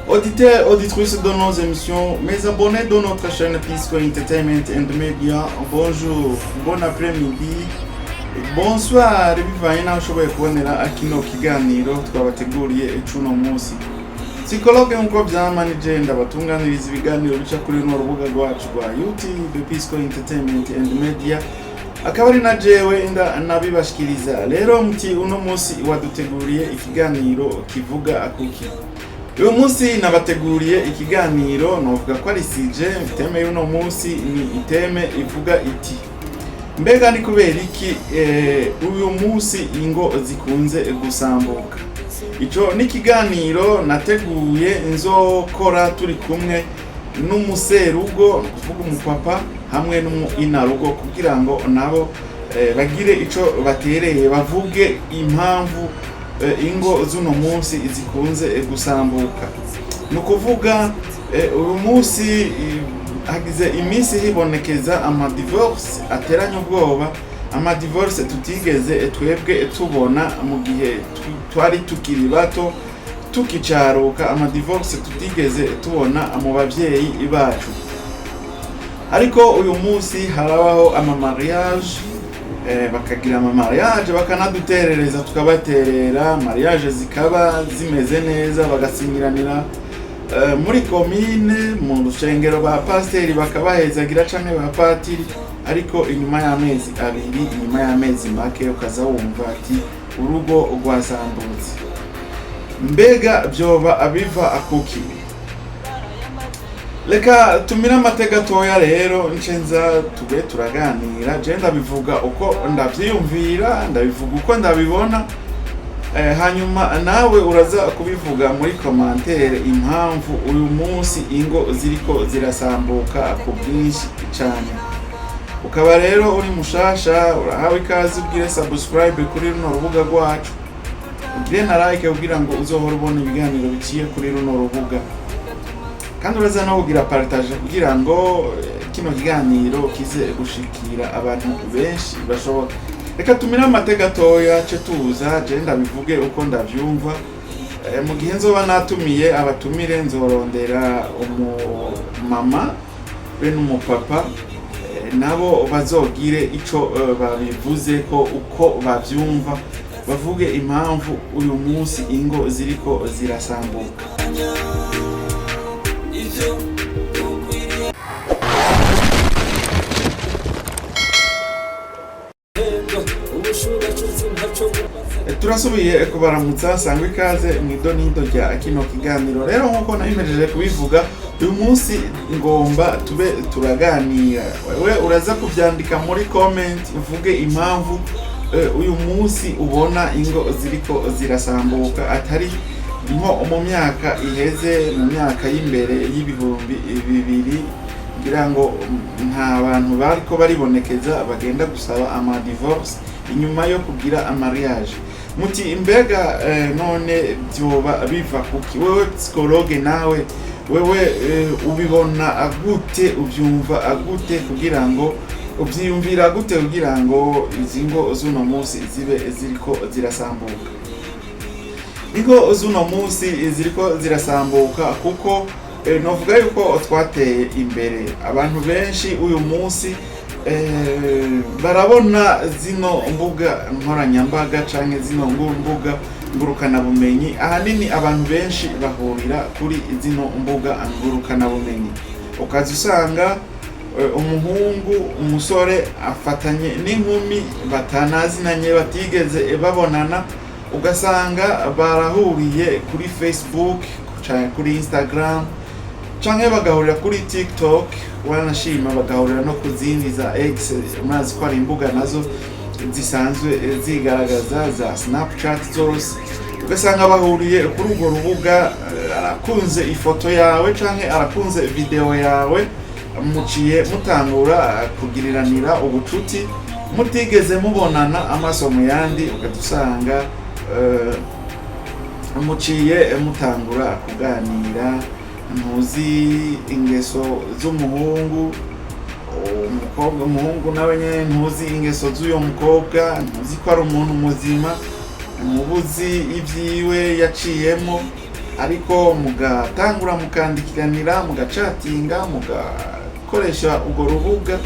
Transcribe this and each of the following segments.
Auditeurs, auditrices de nos émissions, mes abonnés de notre chaîne Pisco Entertainment and Media, bonjour, bon après-midi, bonsoir, bivanye n'aho ushoboye kubonera kino kiganiro twabateguriye cuno munsi. Psychologue nk'uko vyama ni je ndabatunganiriza ibiganiro bica kuri runo rubuga rwacu rwa YouTube Pisco Entertainment and Media, akaba ari na jewe nda nabibashikiriza. Rero muti uno munsi waduteguriye ikiganiro kivuga kuki? Uyu munsi nabateguriye ikiganiro, novuga ko ari sujet, thème y'uno munsi ni thème ivuga iti: mbega ni kubera iki uyu munsi ingo zikunze gusambuka? Ico ni ikiganiro nateguye nzokora turi kumwe n'umuserugo, ni ukuvuga umupapa, hamwe n'umuinarugo, kugira ngo nabo bagire ico batereye, bavuge impamvu ingo z'uno munsi zikunze gusambuka. Ni ukuvuga uyu munsi hagize iminsi hibonekeza amadivorce ateranye ubwoba, amadivorce tutigeze twebwe tubona mu gihe twari tukiri bato tukicaruka, amadivorce tutigeze tubona mu bavyeyi bacu. Ariko uyu munsi harabaho amamariage, bakagira amamariage bakanaduterereza, tukabaterera, mariage zikaba zimeze neza, bagasinyiranira muri komine, mu rushengero, ba pasiteri bakabahezagira canke ba patiri. Ariko inyuma y'amezi 2, inyuma y'amezi make, ukaza wumva ati urugo rwasambutse. Mbega vyoba abiva akuki? Reka tumire amate gatoya, rero nce nza tube turaganira. Je ndabivuga uko ndavyiyumvira, ndabivuga uko ndabibona, hanyuma nawe uraza kubivuga muri commentaire impamvu uyu munsi ingo ziriko zirasambuka ku bwinshi cyane. Ukaba rero uri mushasha, urahawe ikaze, ubwire subscribe kuri runo rubuga rwacu, ugire na like kugira ngo uzohore ubona ibiganiro biciye kuri runo rubuga, kandi uraza no kugira partage kugira ngo kino kiganiro kize gushikira abantu benshi bashoboka. Reka tumire amate gatoya, ce tuza je ndabivuge uko ndavyumva. Mu gihe nzoba natumiye abatumire, nzorondera umumama be n'umupapa, nabo bazogire ico babivuze ko uko bavyumva, bavuge impamvu uyu munsi ingo ziriko zirasambuka. Ivyo ukwiriye ubushugacuzi ntaco bumaze. Turasubiye kubaramutsa, sangwa ikaze mu idonido rya kino kiganiro. Rero nk'uko nabimejeje kubivuga, uyu munsi ngomba tube turaganira, wewe uraza kuvyandika muri comment, uvuge impamvu uyu munsi ubona ingo ziriko zirasambuka, atari nko mu myaka iheze, mu myaka y'imbere y'ibihumbi 2000, ngira ngo nta bantu bariko baribonekeza bagenda gusaba ama divorce inyuma yo kugira amariage. Muti mbega none byoba biva kuki? Wewe psychologue nawe wewe ubibona gute, ubyumva gute, kugira ngo ubyiyumvira gute kugira ngo izi ngo z'uno munsi zibe ziriko zirasambuka? Ingo z'uno munsi ziriko zirasambuka kuko novuga yuko twateye imbere. Abantu benshi uyu munsi barabona zino mbuga nkoranyambaga canke zino mbuga ngurukanabumenyi. Ahanini abantu benshi bahurira kuri zino mbuga ngurukanabumenyi, ukaza usanga umuhungu, umusore afatanye n'inkumi batanazinanye, batigeze babonana, ugasanga barahuriye kuri Facebook canke kuri Instagram, canke bagahurira kuri TikTok, wanashima bagahurira no ku zindi za X. Murazi ko hari imbuga nazo zisanzwe zigaragaza za Snapchat zose, ugasanga bahuriye kuri urwo rubuga, arakunze ifoto yawe canke arakunze video yawe, muciye mutangura kugiriranira ubucuti mutigeze mubonana amaso mu yandi, ukadusanga muciye mutangura kuganira. Ntuzi ingeso z'umuhungu, umukobwa, umuhungu nawe nyene ntuzi ingeso z'uyo mukobwa, ntuzi ko ari umuntu muzima, ntubuzi ibyiwe yaciyemo. Ariko mugatangura mukandikiranira, mugacatinga, mugakoresha urwo rubuga,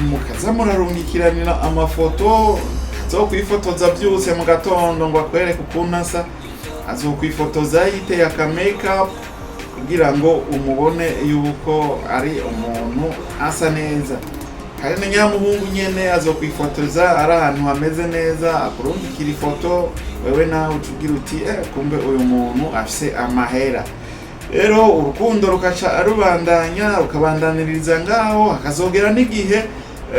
mukaza murarungikiranira amafoto. Azokwifotoza byose mu gatondo ngo akwereke ukuntu asa, azokwifotoza yiteye aka makeup kugira ngo umubone yuko ari umuntu asa neza. Hari na nyamuhungu nyene azokwifotoza ari ahantu hameze neza, akurungikira ifoto, wewe nawe uca ugira uti: "Kumbe uyu muntu afise amahera." Rero urukundo rukaca rubandanya, rukabandaniriza ngaho, hakazogera n'igihe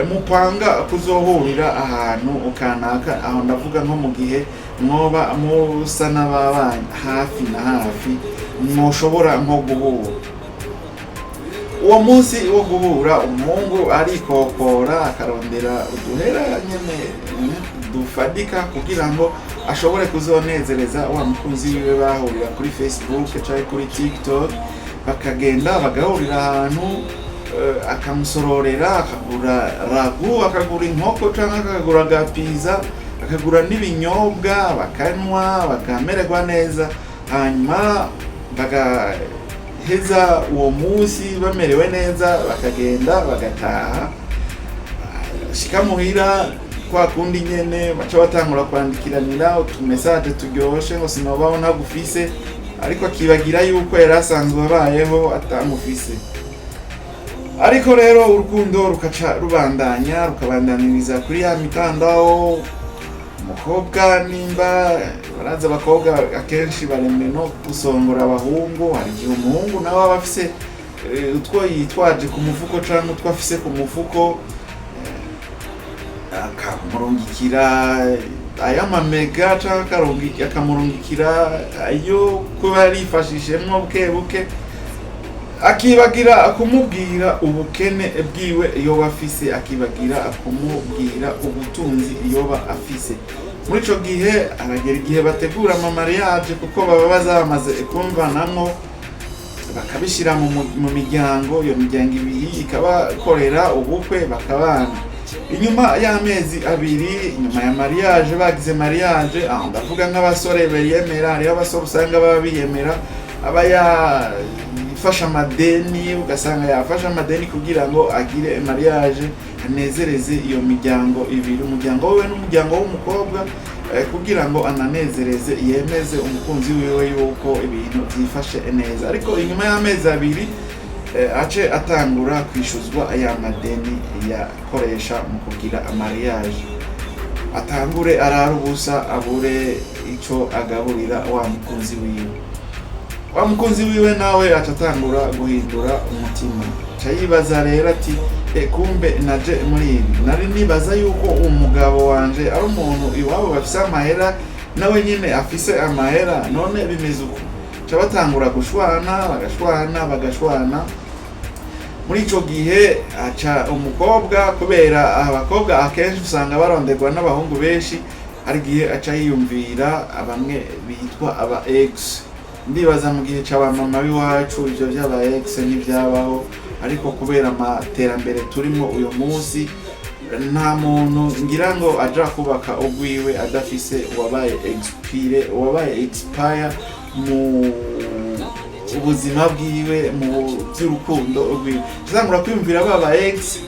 mupanga kuzohurira ahantu kanaka. Aho ndavuga nko mu gihe mwoba musa n'ababanye hafi na hafi, mwoshobora nko guhura. Uwo munsi wo guhura, umuhungu arikokora, akarondera uduhera nyene dufadika kugira ngo ashobore kuzonezereza wa mukunzi wiwe bahurira kuri Facebook cyangwa kuri TikTok. Bakagenda bagahurira ahantu, akamusororera, akagura ragu, akagura inkoko cyangwa akagura agapiza, akagura n'ibinyobwa, bakanywa, bakamererwa neza, hanyuma bagaheza uwo munsi bamerewe neza, bakagenda bagataha. Shika muhira, kwa kundi nyene baca batangura kwandikiranira utumesaje turyoshe ngo "Sinobaho ntagufise", ariko akibagira yuko yari asanzwe abayeho atamufise. Ariko rero urukundo rukaca rubandanya, rukabandaniriza kuri ya mitandao. Umukobwa, nimba baraza, abakobwa akenshi baremwe no gusongora abahungu. Hari igihe umuhungu nawe aba afise utwo yitwaje ku mufuko canke utwo afise ku mufuko, akamurungikira ay'amamega canke akamurungikira ayo kuba yarifashishemwo buke buke, akibagira kumubwira ubukene bwiwe yoba afise, akibagira kumubwira ubutunzi yoba afise. Muri ico gihe aragera igihe bategura ama mariage, kuko baba bazamaze kumvanamwo, bakabishira mu miryango. Iyo miryango ibiri ikabakorera ubukwe, bakabana. Inyuma y'amezi 2 inyuma ya mariage, bagize mariage, aho ndavuga nk'abasore biyemera. Hariho abasore usanga baba biyemera, aba yafashe amadeni, ugasanga yafashe amadeni kugira ngo agire mariage, anezereze iyo miryango ibiri, umuryango wiwe n'umuryango w'umukobwa, kugira ngo ananezereze, yemeze umukunzi wiwe yuko ibintu byifashe neza. Ariko inyuma y'amezi 2 ace atangura kwishuzwa aya madeni yakoresha mu kugira mariage, atangure arara ubusa, abure ico agaburira wa mukunzi wiwe. Wa mukunzi wiwe nawe aca atangura guhindura umutima, aca yibaza rero ati: "Kumbe naje muri ibi nari nibaza yuko umugabo wanje ari umuntu iwabo bafise amahera, nawe nyine afise amahera, none bimeze uku." Ca batangura gushwana, bagashwana, bagashwana. Muri ico gihe aca umukobwa, kubera abakobwa akenshi usanga baronderwa n'abahungu benshi, hari igihe aca yiyumvira bamwe bitwa aba ex. Ndibaza mu gihe c'aba mama b'iwacu ivyo vy'aba ex ntibyabaho, ariko kubera amaterambere turimo uyu munsi, nta muntu ngira ngo aja kubaka ugwiwe adafise uwabaye expire, uwabaye expire mu ubuzima bwiwe, mu by'urukundo rwiwe. Tuzangura kwiyumvira baba ex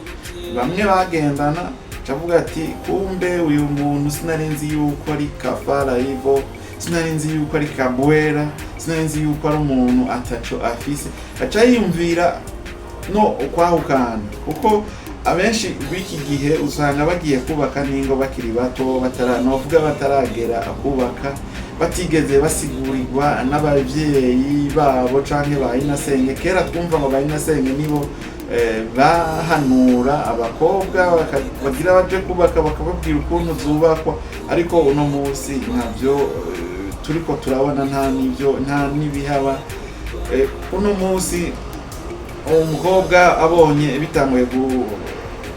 bamwe bagendana, cavuga ati: "Kumbe uyu muntu sinari nzi yuko ari kafara ivo, sinari nzi yuko ari kabwera, sinari nzi yuko ari umuntu ataco afise." Aca yiyumvira no ukwahukana, kuko abenshi b'iki gihe usanga bagiye kubaka n'ingo bakiri bato, batara novuga bataragera kubaka, batigeze basigurirwa n'abavyeyi babo canke ba inasenge. Kera twumva ngo ba inasenge nibo bahanura abakobwa bagira baje kubaka, bakababwira ukuntu zubakwa. Ariko uno munsi ntavyo turiko turabona, nta n'ivyo, nta n'ibihaba. Uno munsi umukobwa abonye bitanguye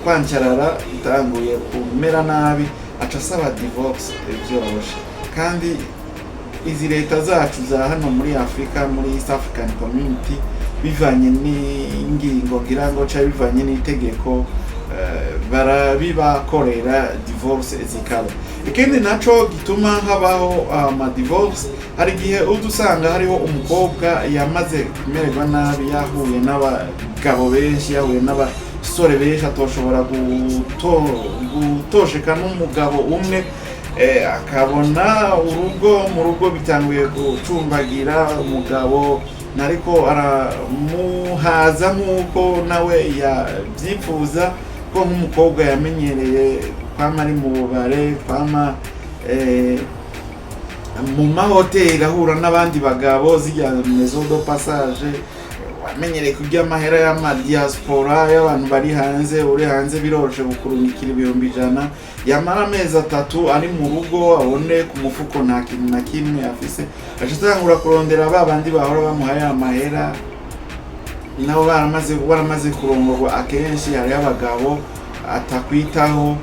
kwancarara, bitanguye kumera nabi, aca asaba divorce vyoroshe. Kandi izi leta zacu za hano muri Afrika, muri East African Community, bivanye n'ingingo ngira ngo ca bivanye n'itegeko, barabibakorera, divorce zikaba. Ikindi naco gituma habaho amadivorce, hari igihe uza usanga hariho umukobwa yamaze kumererwa nabi, yahuye n'abagabo benshi, yahuye n'abasore benshi, atoshobora gutosheka n'umugabo umwe, akabona urugo mu rugo bitanguye gucumbagira, umugabo nariko aramuhaza nk'uko nawe yabyifuza, ko nk'umukobwa yamenyereye kwama ari mu bubare, kwama mu mahoteli ahura n'abandi bagabo, zirya maison de passage, wamenyereye kurya amahera y'amadiaspora, y'abantu bari hanze. Uri hanze biroroshe gukurungikira 100,000, yamara amezi 3 ari mu rugo abone ku mufuko nta kintu na kimwe afise, aca atangura kurondera ba bandi bahora bamuha ya mahera, nabo baramaze kurongorwa. Akenshi hariho abagabo atakwitaho,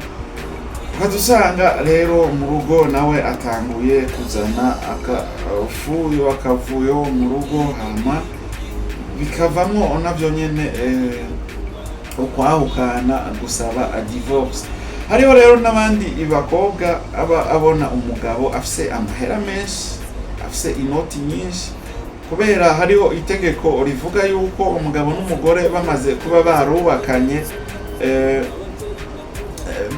ukaza usanga rero mu rugo nawe atanguye kuzana akafuyo, akavuyo mu rugo, hama bikavamwo navyo nyene ukwahukana, gusaba divorce. Hariho rero n'abandi bakobwa aba abona umugabo afise amahera menshi, afise inoti nyinshi, kubera hariho itegeko rivuga yuko umugabo n'umugore bamaze kuba barubakanye,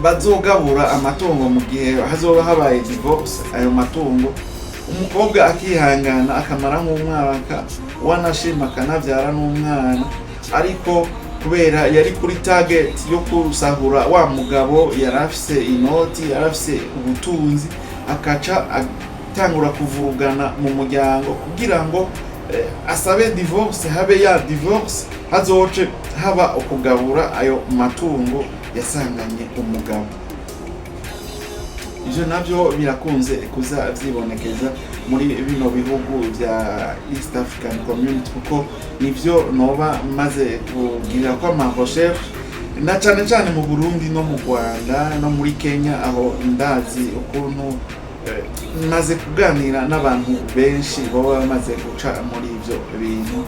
bazogabura amatungo mu gihe hazoba habaye divorce. Ayo matungo, umukobwa akihangana akamara nk'umwaka, wanashima akanabyara n'umwana, ariko kubera yari kuri target yo kusahura wa mugabo, yari afise inoti, yari afise ubutunzi, akaca atangura kuvurugana mu muryango kugira ngo asabe divorce, habe ya divorce, hazoce haba ukugabura ayo matungo yasanganye umugabo. Ivyo navyo birakunze kuza vyibonekeza muri bino bihugu vya East African Community, kuko nivyo noba maze kugira ko ama recherche, na cane cane mu Burundi no mu Rwanda no muri Kenya, aho ndazi ukuntu maze kuganira n'abantu benshi baba bamaze guca muri ivyo bintu.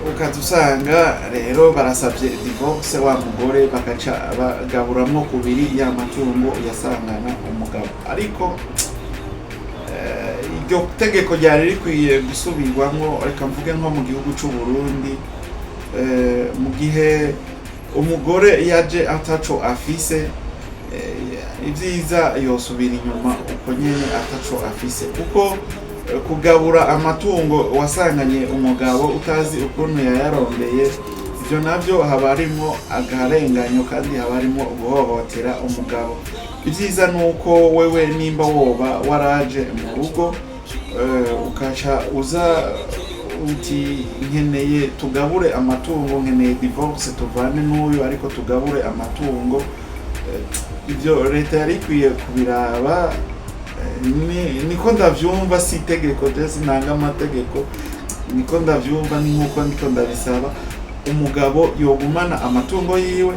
Ukaza usanga rero barasabye divorce, wa mugore bakaca bagaburamwo kubiri ya matungo yasangana umugabo. Ariko iryo tegeko ryari rikwiye gusubirwamwo. Reka mvuge nko mu gihugu c'u Burundi, mu gihe umugore yaje ataco afise, ibyiza yosubira inyuma uko nyene ataco afise, kuko kugabura amatungo wasanganye umugabo utazi ukuntu yayarondeye, ivyo navyo haba harimwo akarenganyo kandi haba harimwo guhohotera umugabo. Ibyiza ni uko wewe nimba woba waraje mu rugo, ukaca uza uti: "Nkeneye tugabure amatungo, nkeneye divorce, tuvane n'uyu ariko tugabure amatungo." Ibyo leta yari ikwiye kubiraba. Niko ndavyumva, si itegeko, je sinanga amategeko, niko ndavyumva, ni nkuko ndiko ndabisaba. Umugabo yogumana amatungo yiwe,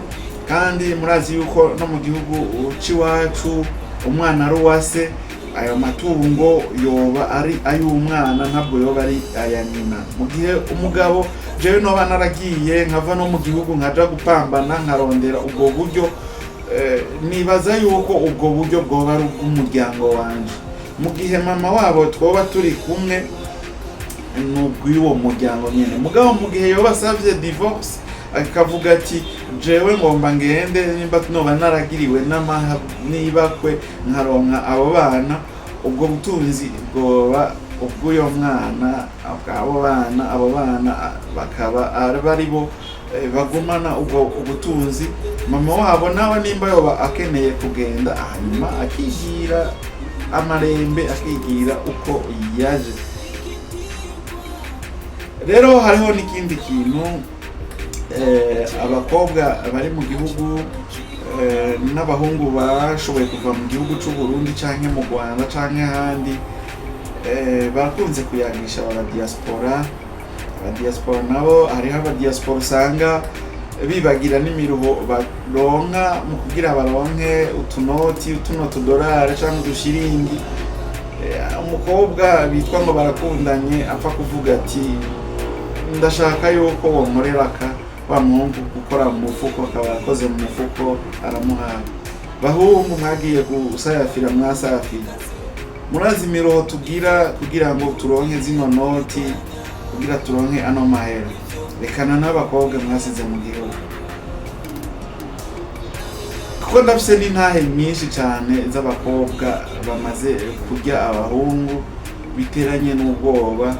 kandi murazi yuko no mu gihugu c'iwacu umwana ari uwase. Ayo matungo yoba ari ay'umwana, ntabwo yoba ari aya nyina. Mu gihe umugabo, jewe noba naragiye nkava no mu gihugu nkaja gupambana nkarondera ubwo buryo, nibaza yuko ubwo buryo bwoba ari ubw'umuryango wanje. Mu gihe mama wabo twoba turi kumwe, ni ubw'uwo muryango nyene. Mugabo mu gihe yoba asavye divorce akavuga ati: "Jewe ngomba ngende, nimba noba naragiriwe n'amaha nibakwe nkaronka abo bana, ubwo butunzi bwoba ubw'uyo mwana, abo bana, abo bana bakaba ari bo bagumana ubwo ubutunzi." Mama wabo nawe nimba yoba akeneye kugenda, hanyuma akigira amarembe, akigira uko yaje. Rero hariho n'ikindi kintu, abakobwa bari mu gihugu n'abahungu bashoboye kuva mu gihugu c'u Burundi canke mu Rwanda canke ahandi, barakunze kuyagisha aba diaspora. Aba diaspora nabo, hariho aba diaspora usanga bibagira n'imiruho baronka mu kugira baronke utunoti, utuno tudorari canke udushiringi. Umukobwa bitwa ngo barakundanye apfa kuvuga ati: "Ndashaka yuko wonkorera aka." Wa muhungu gukora mu mufuko akaba yakoze mu mufuko aramuhaye. Bahungu mwagiye gusayafira, mwasafiye, murazi imiroho tugira kugira ngo turonke zino noti, kugira turonke ano mahera. Rekana n'abakobwa mwasize mu gihugu, kuko ndafise n'intahe nyinshi cane z'abakobwa bamaze kurya abahungu biteranye n'ubwoba,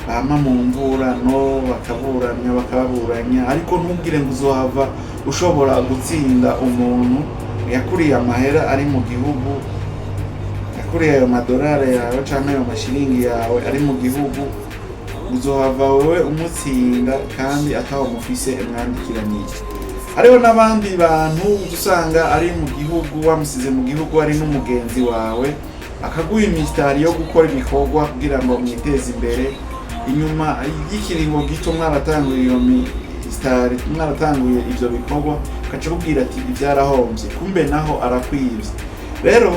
bama mu mvura no bakaburanya, bakababuranya. Ariko ntubwire ngo uzohava ushobora gutsinda umuntu yakuriye amahera ari mu gihugu, yakuriye ayo madolari yawe canke ayo mashiringi yawe ari mu gihugu, uzohava wewe umutsinda kandi ataho mufise mwandikiraniye. Hariho n'abandi bantu uza usanga ari mu gihugu, wamusize mu gihugu, ari n'umugenzi wawe, akaguha imisitari yo gukora ibikorwa kugira ngo mwiteze imbere. Inyuma y'ikiringo gito mwaratanguye iyo misitari, mwaratanguye ivyo bikorwa, akaca akubwira ati ivyarahombye, kumbe naho arakwivye. Rero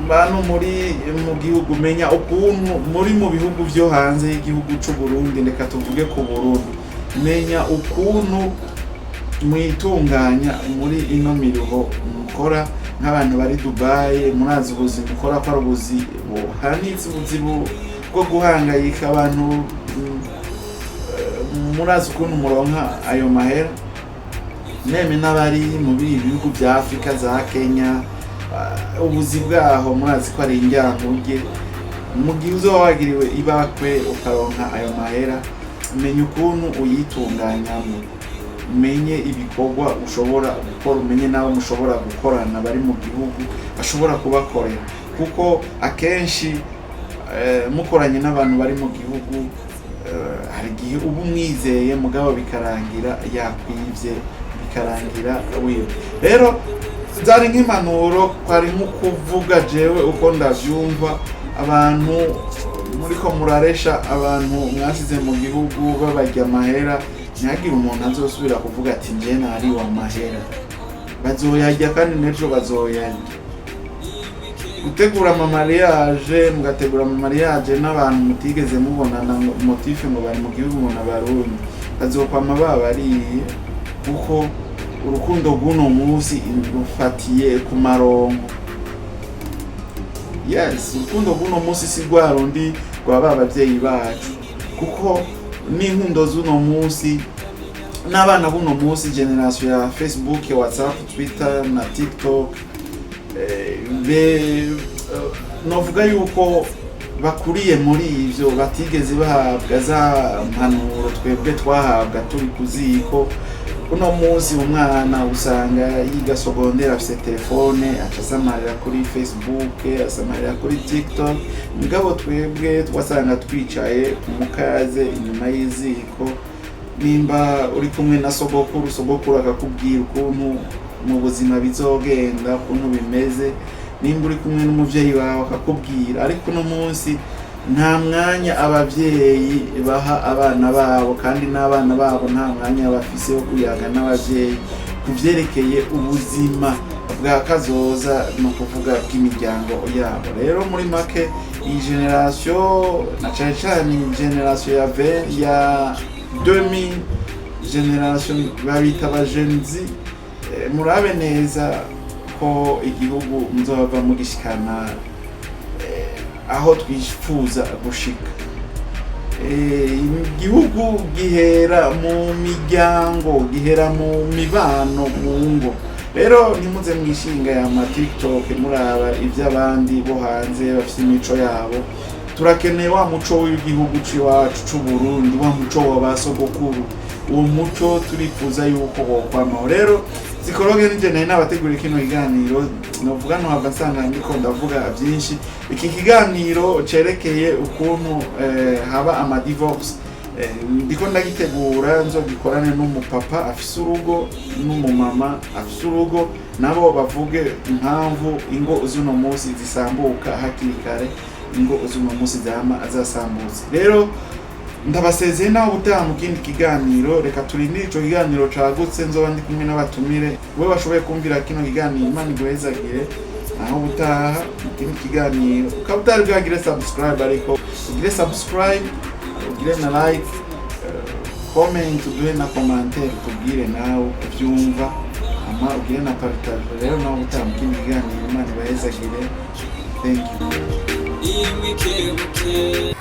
bantu muri mu gihugu, menya ukuntu muri mu bihugu vyo hanze y'igihugu c'u Burundi, reka tuvuge ku Burundi, menya ukuntu mwitunganya muri ino miruho mukora. Nk'abantu bari Dubai, murazi ubuzi mukora ko ari ubuzi buhanitse, ubuzi bwo guhangayika. Abantu murazi ukuntu muronka ayo mahera. Même n'abari mu bindi bihugu vya Afrika, za Kenya, ubuzi bwaho murazi ko ari indyankurye. Mu gihe uzoba wagiriwe ibakwe ukaronka ayo mahera, menya ukuntu uyitunganyamo, umenye ibikorwa ushobora gukora, umenye n'abo mushobora gukorana bari mu gihugu bashobora kubakorera, kuko akenshi mukoranye n'abantu bari mu gihugu, hari igihe uba umwizeye, mugabo bikarangira yakwivye, bikarangira wiwe. Rero zari nk'impanuro, kwari nko kuvuga jewe uko ndavyumva. Abantu muriko muraresha abantu mwasize mu gihugu babarya amahera, ntihagire umuntu azosubira kuvuga ati nje nariwe amahera. Bazoyarya kandi n'ejo bazoyarya. Gutegura ama mariage, mugategura ama mariage n'abantu mutigeze mubonana, ngo motif ngo bari mu gihugu, ngo n'Abarundi, bazokwama babariye, kuko urukundo rw'uno munsi rufatiye ku marongo. Yes, urukundo rw'uno munsi si rwa rundi rwa ba bavyeyi bacu, kuko n'inkundo z'uno munsi n'abana b'uno munsi, generation ya Facebook, WhatsApp, Twitter na TikTok, novuga yuko bakuriye muri ivyo, batigeze bahabwa za mpanuro twebwe twahabwa turi ku ziko. Uno munsi umwana usanga yiga secondaire afise telefone, aca asamarira kuri Facebook, asamarira kuri TikTok. Mugabo twebwe twasanga twicaye ku mukaze inyuma y'iziko, nimba uri kumwe na sogokuru, sogokuru akakubwira ukuntu mu buzima bizogenda, ukuntu bimeze, nimba uri kumwe n'umuvyeyi wawe akakubwira. Ariko uno munsi nta mwanya abavyeyi baha abana babo, kandi n'abana babo nta mwanya bafise wo kuyaga n'abavyeyi ku vyerekeye ubuzima bwa kazoza, ni ukuvuga bw'imiryango yabo. Rero muri make, iyi generation, na cane cane iyi generation ya ya 2000, generation babita aba Gen Z, murabe neza ko igihugu muzohava mugishikana aho twifuza gushika. Igihugu gihera mu miryango, gihera mu mibano, mu ngo. Rero ntimuze mwishinga ya ma TikTok, muraba ivy'abandi bo hanze bafise imico yabo. Turakeneye wa muco w'igihugu c'iwacu c'u Burundi, wa muco wa ba sogokuru. Uwo muco turifuza yuko wokwamaho. Rero psychologue nije nari nabateguriye kino kiganiro. Novuga nohava nsanga ndiko ndavuga byinshi. Iki kiganiro cerekeye ukuntu haba ama divorce, ndiko ndagitegura, nzogikorane n'umupapa afise urugo n'umumama afise urugo, nabo bavuge impamvu ingo z'uno munsi zisambuka hakiri kare, ingo z'uno munsi zama zasambutse. Rero ndabasezeye, naho ubutaha mu kindi kiganiro. Reka turindire ico kiganiro cagutse, nzoba ndi kumwe n'abatumire. We bashoboye kumvira kino kiganiro, Imana iguhezagire. Naho ubutaha mu kindi kiganiro. Ukaba utari bwagire subscribe, ariko ugire subscribe, ugire na like, comment, uduhe na commentaire, tubwire nawe ubyumva. Hama ugire na partage. Rero nawe utaha mu kindi kiganiro. Imana ibahezagire. Thank you. Imikebuke.